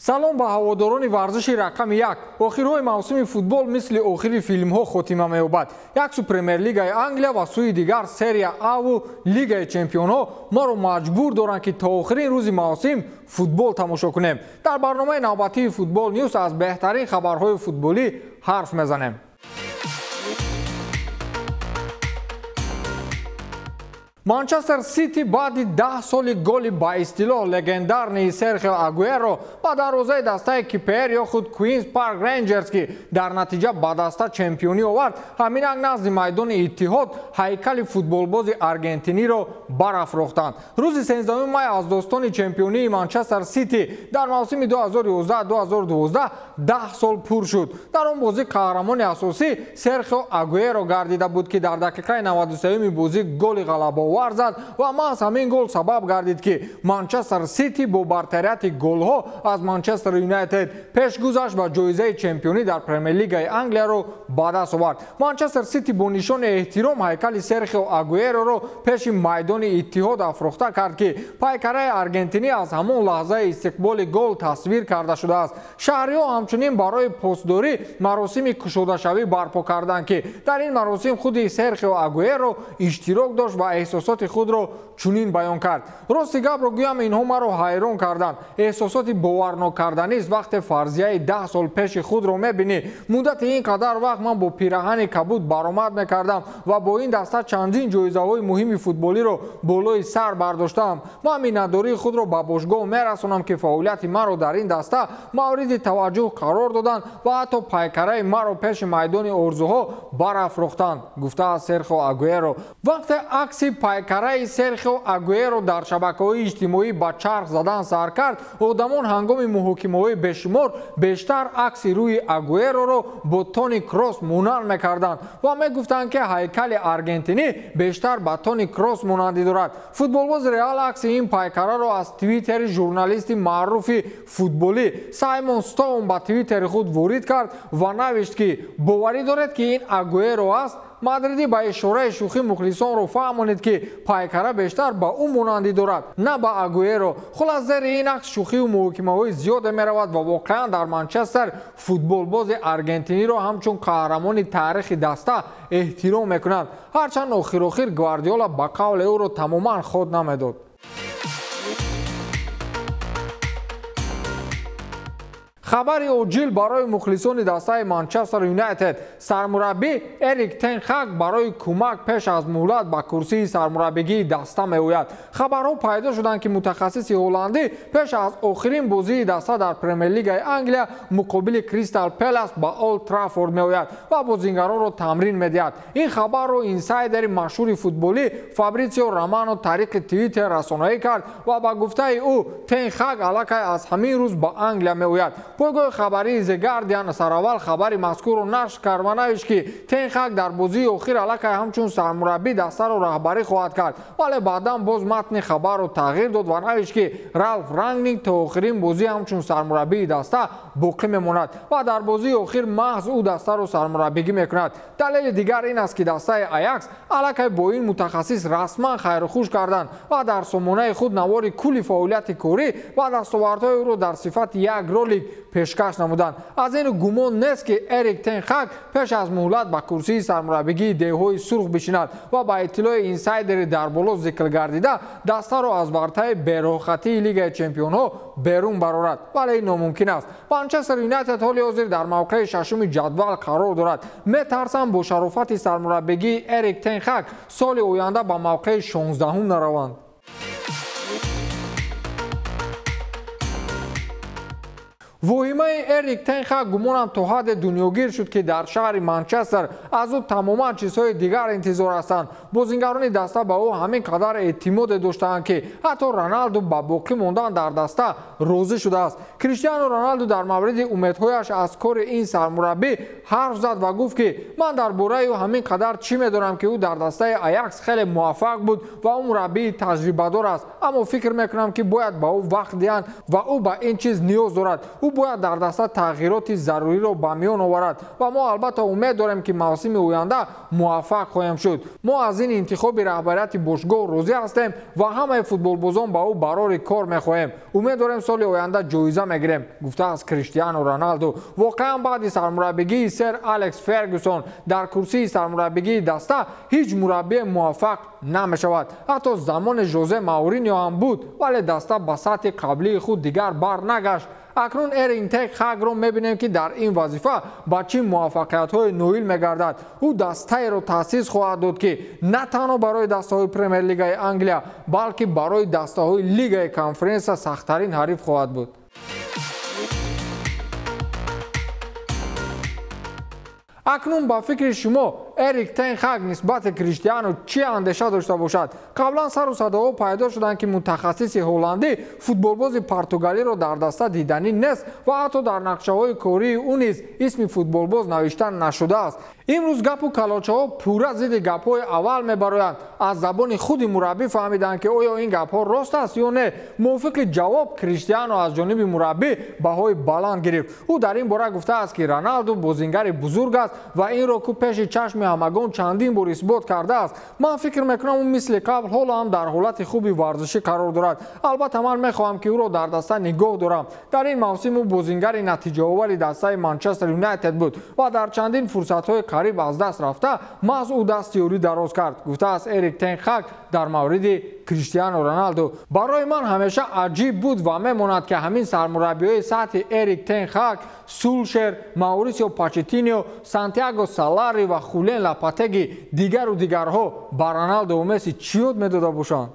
Салом ба ҳаводорони варзиши рақами як. Охирҳои мавсими футбол мисли охири филмҳо хотима меёбад. Як су Премер-лигаи Англия ва сӯи дигар Серия Аву Лигаи Чемпионҳо моро маҷбур доранд, ки то охирин рӯзи мавсим футбол тамошо кунем. Дар барномаи навбатии Футбол Ньюс аз беҳтарин хабарҳои футболӣ ҳарф мезанем. Манчестер Сити баъди 10 соли голи ба истилоҳ легендарни Серхио Агуэро ба дарвозаи дастаи КПР ё худ Куинс Парк Рейнҷерс, ки дар натиҷа ба даста чемпионӣ овард, ҳаминак назди майдони Иттиҳод ҳайкали футболбози аргентиниро барафрохтанд. Рӯзи 13 май аз достони чемпионии Манчестер Сити дар мавсими 2011-2012 10 сол пур шуд. Дар он бозӣ қаҳрамони асосӣ Серхио Агуэро гардида буд, ки дар дақиқаи 93-юми бозӣ голи ғалабаовар зад ва маҳз ҳамин гол сабаб гардид, ки Манчестер Сити бо бартарияти голҳо аз Манчестер Юнайтед пеш гузашт ва ҷоизаи чемпионӣ дар Премер-лигаи Англияро ба даст овард. Манчестер Сити бо нишони эҳтиром ҳайкали Серхио Агуэроро пеши майдони Иттиҳод афрохта кард, ки пайкараи аргентинӣ аз ҳамон лаҳзаи истиқболи гол тасвир карда шудааст. Шаҳриҳо ҳамчунин барои посдорӣ маросими кушодашавӣ барпо карданд, ки дар ин маросим худи Серхио Агуэро иштирок дошт ва эҳсосоти худро чунин баён кард: рости гапро гӯям, инҳо маро ҳайрон карданд. Эҳсосоти боварнокарданист вақте фарзияи 10 сол пеши худро мебинӣ. Муддати ин қадар вақт ман бо пираҳани кабуд баромад мекардам ва бо ин даста чандин ҷоизаҳои муҳими футболиро болои сар бардоштаам. Ман миннатдории худро ба бошгоҳ мерасонам, ки фаъолияти маро дар ин даста мавриди таваҷҷӯҳ қарор доданд ва ҳатто пайкараи маро пеши майдони орзуҳо барафрохтанд, гуфтааст Серхио Агуэро. Вақте акси пайкараи Серхио Агуэро дар шабакаҳои иҷтимоӣ ба чарх задан сар кард, одамон ҳангоми муҳокимаҳои бешумор бештар акси рӯи Агуэроро бо Тони Кросс монанд мекарданд ва мегуфтанд, ки ҳайкали аргентинӣ бештар ба Тони Кросс монандӣ дорад. Футболбози Реал акси ин пайкараро аз твиттери журналисти маъруфи футболӣ Саймон Стоун ба твиттери худ ворид кард ва навишт, ки боварӣ доред, ки ин Агуэро аст? Мадридӣ ба ишораи шӯхӣ мухлисонро фаҳмонид, ки пайкара бештар ба ӯ монандӣ дорад, на ба Агуэро. Хулас, зери ин акс шӯхию муҳокимаҳои зиёде меравад ва воқеан дар Манчестер футболбози аргентиниро ҳамчун қаҳрамони таърихи даста эҳтиром мекунанд. Ҳарчанд охирохир Гвардиола ба қавле ӯро тамоман ход намедод. Хабари оҷил барои мухлисони дастаи Манчестер Юнайтед. Сармураббӣ Эрик Тен Хаг барои кӯмак пеш аз муҳлат ба курсии сармураббигии даста меояд. Хабарҳо пайдо шуданд, ки мутахассиси ҳолландӣ пеш аз охирин бозии даста дар Премер-лигаи Англия муқобили Кристал Пелас ба Олд Траффорд меояд ва бозингаронро тамрин медиҳад. Ин хабарро инсайдери машҳури футболӣ Фабритсио Романо тариқи Твиттер расонаӣ кард ва ба гуфтаи ӯ Тен Хаг аллакай аз ҳамин рӯз ба Англия меояд. Пойгоҳи хабарии The Guardian сараввал хабари мазкурро нашр кард ва навишт, ки Тен Хаг дар бозии охир аллакай ҳамчун сармураббӣ дастаро раҳбарӣ хоҳад кард, вале баъдан боз матни хабарро тағйир дод ва навишт, ки Ралф Рангник то охирин бозӣ ҳамчун сармураббии даста боқӣ мемонад ва дар бозии охир маҳз ӯ дастаро сармураббигӣ мекунад. Далели дигар ин аст, ки дастаи Аякс аллакай бо ин мутахассис расман хайрухуш карданд ва дар сомонаи худ навори кулли фаъолияти корӣ ва дастовардҳои ӯро дар сифати як ролик пешкаш намуданд. Аз ин гумон нест, ки Эрик Тен Хаг пеш аз муҳлат ба курсии сармураббигии деҳҳои сурх бишинад ва ба иттилои инсайдери дар боло зикр гардида дастаро аз вартаи бероҳхатии Лигаи Чемпионҳо берун барорад, вале ин номумкин аст. Манчестер Юнайтед ҳоли ҳозир дар мавқеи шашуми ҷадвал қарор дорад. Метарсам бо шарофати сармураббигии Эрик Тен Хаг соли оянда ба мавқеи 16-ум нараванд. Воҳимаи Эрик Тен Хаг гумонам то ҳадде дунёгир шуд, ки дар шаҳри Манчестер аз ӯ тамоман чизҳои дигар интизор ҳастанд. Бозингарони даста ба ӯ ҳамин қадар эътимоде доштаанд, ки ҳатто Роналду ба боқӣ мондан дар даста розӣ шудааст. Криштиану Роналду дар мавриди умедҳояш аз кори ин сармураббӣ ҳарф зад ва гуфт, ки ман дар бораи ӯ ҳамин қадар чӣ медонам, ки ӯ дар дастаи Аякс хеле муваффақ буд ва ӯ мураббии таҷрибадор аст, аммо фикр мекунам, ки бояд ба ӯ вақт диҳанд ва ӯ ба ин чиз ниёз дорад. Ӯ Ӯ бояд дар даста тағйироти заруриро ба миён оварад ва мо албатта умед дорем, ки мавсими оянда муваффақ хоҳем шуд. Мо аз ин интихоби раҳбарияти бошгоҳ розӣ ҳастем ва ҳамаи футболбозон ба ӯ барори кор мехоҳем. Умед дорем соли оянда ҷоиза мегирем, гуфтааст Криштиану Роналду. Воқеан баъди сармураббигии сер Алекс Фергюсон дар курсии сармураббигии даста ҳеҷ мураббие муваффақ намешавад. Ҳатто замони Жозе Мауриньо ҳам буд, вале даста ба сатҳи қаблии худ дигар бар нагашт. Акнун Эрик тен Хагро мебинем, ки дар ин вазифа ба чӣ муваффақиятҳое ноил мегардад. Ӯ дастаеро таъсис хоҳад дод, ки на танҳо барои дастаҳои Премер-лигаи Англия, балки барои дастаҳои Лигаи Конференсия сахттарин ҳариф хоҳад буд. Акнун ба фикри шумо Эрик тен Хаг нисбати Криштиану чӣ андеша дошта бошад? Қаблан сару садоҳо пайдо шуданд, ки мутахассиси ҳолландӣ футболбози португалиро дар даста диданӣ нест ва ҳатто дар нақшаҳои кории ӯ низ исми футболбоз навишта нашудааст. Имрӯз гапу калочаҳо пурра зидди гапҳои аввал мебароянд. Аз забони худи мураббӣ фаҳмиданд, ки оё ин гапҳо рост аст ё не. Мувофиқи ҷавоб Криштиану аз ҷониби мураббӣ баҳои баланд гирифт. Ӯ дар ин бора гуфтааст, ки Роналду бозингари бузург аст ва инро ку пеши чашми ҳамагон чандин бор исбот кардааст. Ман фикр мекунам, ӯ мисли қабл ҳоло ҳам дар ҳолати хуби варзишӣ қарор дорад. Албатта ман мехоҳам, ки ӯро дар даста нигоҳ дорам. Дар ин мавсим ӯ бозингари натиҷаовари дастаи Манчестер Юнайтед буд ва дар чандин фурсатҳои қариб аз даст рафта маҳз ӯ дасти ёрӣ дароз кард, гуфтааст Эрик тен Хаг дар мавриди Криштиану Роналду. Барои ман ҳамеша аҷиб буд ва мемонад, ки ҳамин сармураббиҳои сатҳи Эрик тен Хаг, Сулшер, Маурисио Почеттино, Сантьяго Солари ва Хулен Лопатеги дигару дигарҳо ба Роналду ва Месси чӣ ёд медода бошанд?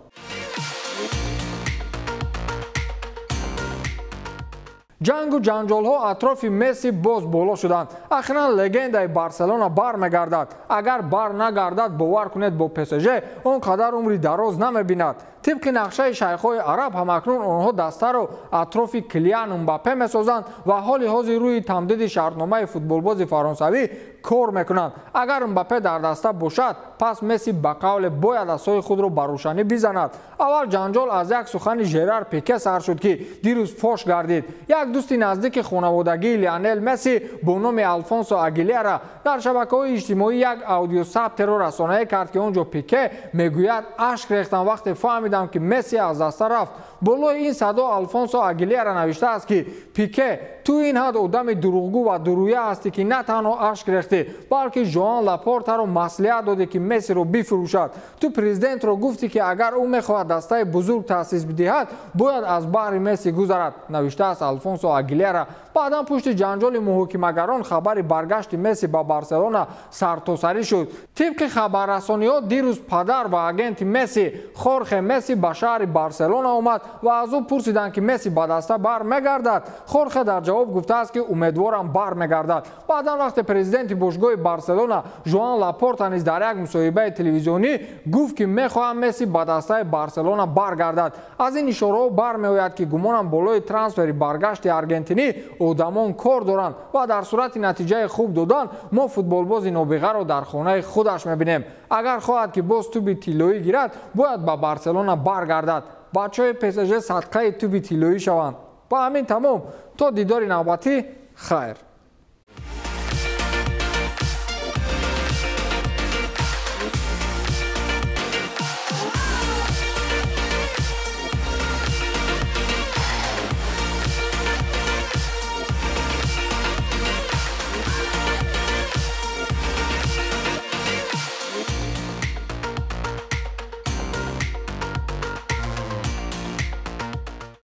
Ҷангу ҷанҷолҳо атрофи Месси боз боло шуданд. Ахиран легендаи Барселона бармегардад. Агар бар нагардад, бовар кунед, бо ПСЖ он қадар умри дароз намебинад. Тибқи нақшаи шайхҳои араб ҳамакнун онҳо дастаро атрофи Килиан Мбаппе месозанд ва ҳоли ҳозир рӯи тамдиди шартномаи футболбози фаронсавӣ кор мекунанд. Агар Мбаппе дар даста бошад, пас Месси ба қавле бояд асои худро ба рӯшанӣ бизанад. Аввал ҷанҷол аз як сухани Жерар Пике сар шуд, ки дирӯз фош гардид. Як дӯсти наздики хонаводагии Лионел Месси бо номи Алфонсо Агилера дар шабакаҳои иҷтимоӣ як аудиосабтеро расонаӣ кард, ки он ҷо Пике мегӯяд: ашк рехтам вақте фаҳмидам, ки Месси аз даста рафт. Болои ин садо Алфонсо Агилера навиштааст, ки Пике, ту ин ҳад одами дурӯғгӯ ва дурӯя ҳастӣ, ки на танҳо ашк рехтӣ, балки Жоан Лапортаро маслиҳат додӣ, ки Мессиро бифурӯшад. Ту президентро гуфтӣ, ки агар ӯ мехоҳад дастаи бузург таъсис бидиҳад, бояд аз баҳри Месси гузарад, навиштааст Алфонсо Агилера. Баъдан пушти ҷанҷоли муҳокимагарон хабари баргашти Месси ба Барселона сартосарӣ шуд. Тибқи хабаррасониҳо дирӯз падар ва агенти Месси Хорхе Месси ба шаҳри Барселона омад ва аз ӯ пурсиданд, ки Месси ба даста бармегардад. Хорхе дар ҷавоб гуфтааст, ки умедворам бармегардад. Баъдан вақте президенти бошгоҳи Барселона Жоан Лапорта низ дар як мусоҳибаи телевизионӣ гуфт, ки мехоҳам Месси ба дастаи Барселона баргардад. Аз ин ишораҳо бармеояд, ки гумонам болои трансфери баргашти аргентинӣ одамон кор доранд ва дар сурати натиҷаи хуб додан мо футболбози нобиғаро дар хонаи худаш мебинем. Агар хоҳад, ки боз туби тиллоӣ гирад, бояд ба Барселона баргардад. Бачаҳои ПСЖ садқаи туби тиллоӣ шаванд. Ба ҳамин тамом. То дидори навбатӣ, хайр.